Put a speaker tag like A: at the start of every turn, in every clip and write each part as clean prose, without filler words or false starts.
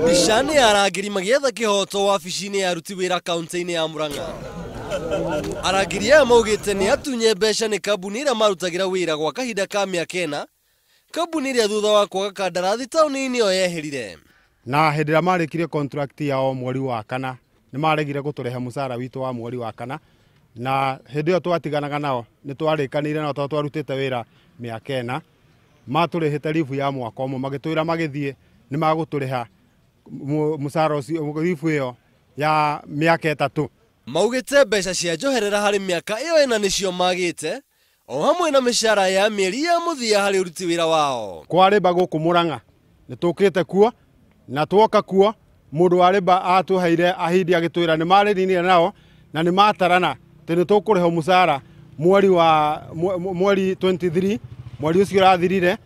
A: Mbica nĩ ya arangĩri magĩetha kĩhoto wabici-inĩ ya aruti wĩra kaunti-inĩ ya Murang'a. Arangĩri aya maugĩte nĩ atunye mbeca nĩ kambuni ĩrĩa marutagĩra wĩra gwa kahinda ka mĩaka 4, kambuni ĩrĩa thutha wa kwaga kandarathi taũni-inĩ ĩyo yeherire.
B: Na hĩndĩ ĩrĩa marĩkirie contract yao mweri wa kana, nĩ maregire gũtũrĩha mũcara witũ wa mweri wa kana, na hĩndĩ ĩyo twatiganaga nao nĩ twarĩkanĩire nao tondũ twarutĩte wĩra mĩaka 4, matũrĩhĩte ribu ya mwaka ũmwe, magĩtwĩra magĩthiĩ nĩ magũtũrĩha mũcara ũcio ribu ĩyo ya mĩaka 3.
A: Maugĩte mbeca cia njoherera harĩ mĩaka ĩyo 4 nĩcio magĩte, o hamwe na mĩcara ya mĩeri ya mũthia harĩ ũruti wĩra wao.
B: Kwa rĩmba gũkũ Murang'a nĩ tũkĩte kuo, na twoka kuo mũndũ wa rĩmba atũheire ahindi agĩtwĩra nĩ marĩrinire nao na nĩ matarana atĩ nĩ tũkũrĩhwo mũcara mweri wa mweri 23, mweri ũcio ũrathirire,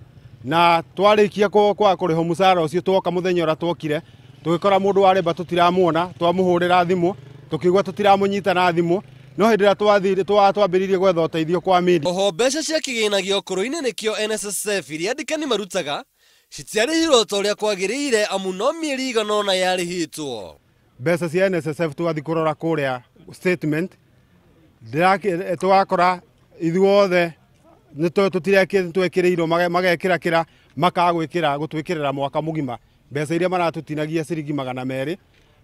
B: na twarĩkia kwaga kũrĩhwo mũcara ũcio twoka mũthenya ũrĩa twokire tũgĩkora mũndũ wa rĩmba tũtiramuona, twamũhũrĩra thimũ tũkĩigua tũtiramũnyita na thimũ, no hĩndĩ ĩrĩa twathire twambĩrĩirie gwetha ũteithio kwa media.
A: Oho mbeca cia kĩgĩna gĩa ũkũrũ-inĩ nĩkĩo NSSF iria andĩkani marutaga citiarĩhirwo ta ũrĩa kwagĩrĩire, amu no mĩeri 8 yarĩhĩtwo.
B: Mbeca cia NSSF twathiĩ kũrora kũrĩa statement, twakora ithuothe nĩ tũtirekĩrĩirwo, magekĩra kĩra makagwĩkĩra gũtwĩkĩrĩra mwaka mũgima mbeca iria maratũtinagia ciringi 200,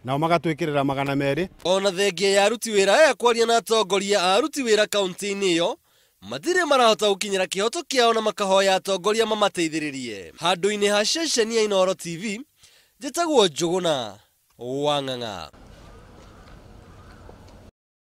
B: nao magatwĩkĩrĩra 200.
A: Ona thengia ya aruti wĩra aya kwaria na atongoria a aruti wĩra kaunti-inĩ ĩyo, matirĩ marahota gũkinyĩra kĩhoto kĩao na makahoya atongoria mamateithĩrĩrie. Handũ-inĩ ha ceceni ya Inooro TV, njĩtagwo Njũgũna wa Ng'ang'a.